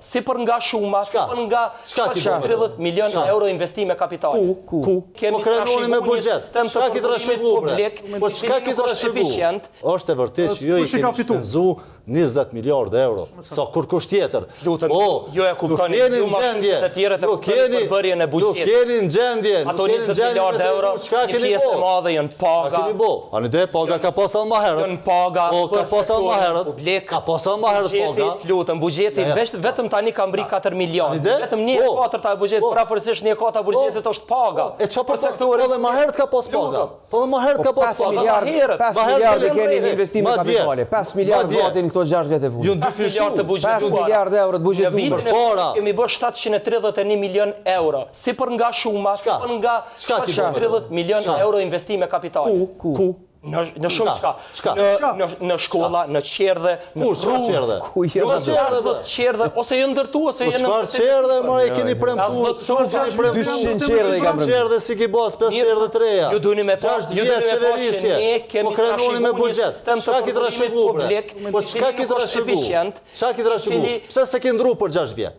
Si për nga shuma, si Çka? për nga Çka ki bo me 730 milion Çka? euro investime kapitale. Ku? Ku? Kemi Po krenoni me trashëguar një buxhet. sistem të Çka ki përdorimit trashëgu, bre? publik, Po i cili çka ki nuk është trashëgu? eficient. Është e vërtetë që jo i Kush i ka keni fitu? shpenzu 20 miliardë euro, sa kurkush tjetër. Lutem, Po, ju e kuptoni, nuk jeni ju në ma shumë gjendje, se të tjerët e nuk kuptoni jeni- përbërjen e Nuk buxhetit. jeni në gjendje, nuk Ato jeni në 20 gjendje me miliardë tregu euro, çka një keni pjesë bo. e madhe janë Çka paga. keni bo? Ani dhe paga ka pas edhe më herët. Janë paga Po, ka për pas edhe më sektorin herët. publik. Ka pas edhe më herët Buxheti, paga. të lutem, buxheti Ja, ja. veç vetëm tani ka mbri 4 miliardë. Ani de? Vetëm 1 Po. katërta e buxhetit, Po. përafërsisht 1 katërta e buxhetit është paga. E çka për për sektorin? Po dhe më herët ka pas paga. Lutem. Po dhe më herët ka pas 5 paga. miliard, herët. 5 Ma herët miliard e keni keni në mbrejt. investime Ma dje. kapitale, 5 miliard Ma dje. gati në këto 6 vjet e Ju fundit. 5 miliard të dyfishu. buxhetuara. 5 miliard euro të Në buxhetuara. vitin e Përpara. fundit kemi bërë 731 milion euro. Si për nga shuma, si Çka? për nga Çka ki bo me 730 milion Çka? euro investime kapitale. Ku? Ku? Në në shumë Çka? çka. Çka? Në në në shkolla, në çerdhe, në Ku, çfarë rrugë. çerdhe? Ku Jo, janë çerdhe, 50 çerdhe ose janë ndërtuar ose Po janë çfarë çerdhe more e keni premtu? As do të Keni premtu 200 çerdhe i kam premtu. Çerdhe si ki bas, 5 çerdhe të reja. Ju duni me pa, 6 ju vjet duni me pa që qeverisje. ne kemi Po krenoni me trashëguar një buxhet. sistem të Çka ki përdorimit trashëgu bre? publik, Po i cili çka ki nuk është trashëgu? eficient, Çka ki trashëgu? cili- Pse se ki ndru për 6 vjet?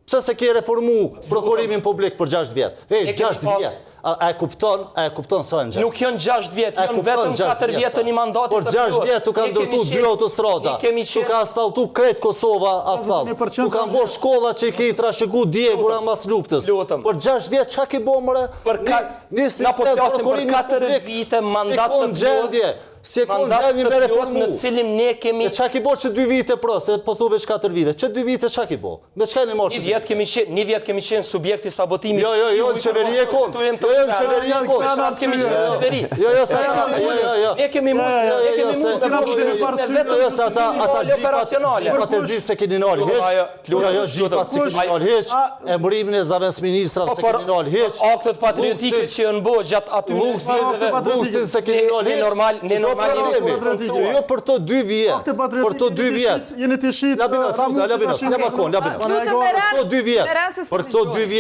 Pse se ki reformu prokurimin publik për 6 vjet? Ej, Ne kemi 6 pas- vjet. A, a e kupton, a e kupton sa janë 6 Nuk janë 6 vjet, E janë kupton vetëm 6 4 vjet sa. të një mandati Por të 6 plotë. vjet tu kanë Ne kemi ndërtu dy qenë- autostrada. Ne kemi Tu qenë ka asfaltu krejt Kosova asfalt. 51% Tu kanë bërë shkolla që i ke i trashëgu djegura mas luftës. Lutem. Për 6 vjet çka ke bë more? Për ka- Një- një Na po sistem flasim për prokurimi 4 publik, vite mandat si kon të plotë, gjendje, si e kon mandat gjendje të me plotë reformu. në cilin ne kemi E çka ke bërë që 2 vite pro, se po thu veç 4 vite. Që 2 vite çka ke bë? Me çka jeni marrë? Një që dy vjet kemi qenë, një vjet kemi qenë subjekti sabotimit. Jo, jo, jo, në qeveri e kon. Konstituim të Jo, jo, në qeveri e kon. As kemi qenë në qeveri. Jo, jo, sa jo, jo, jo. Ne kemi mund, Jo, jo, ne kemi jo, se- mund të Ti na bëjmë po ne shtyni vetëm Jo, jo, se ata ata justifikim operacionale. gjipat e zi se keni nalë hiç. Ajo, Jo, jo, lutem, gjipat se lutem. keni nalë hiç. Emërimin e zëvendësministrave Po, se por keni nalë hiç. Aktet patriotike Luksin- që janë bërë gjatë atyre Luksin, zgjedhjeve, luksin se keni Ne- nalë ne hiç. normal, ne Që do normal jemi problemi. konfrontuar. Që jo për to 2 vjet. Akte patriotike Për to 2 jeni vjet. të shit- Jeni të shit. Labinot, Ramushi Labinot, tash- Labinot, Labinot. Lutem me Për këto 2 vjet. Me ren se s'po Për këto 2 dëgjojmë. vjet.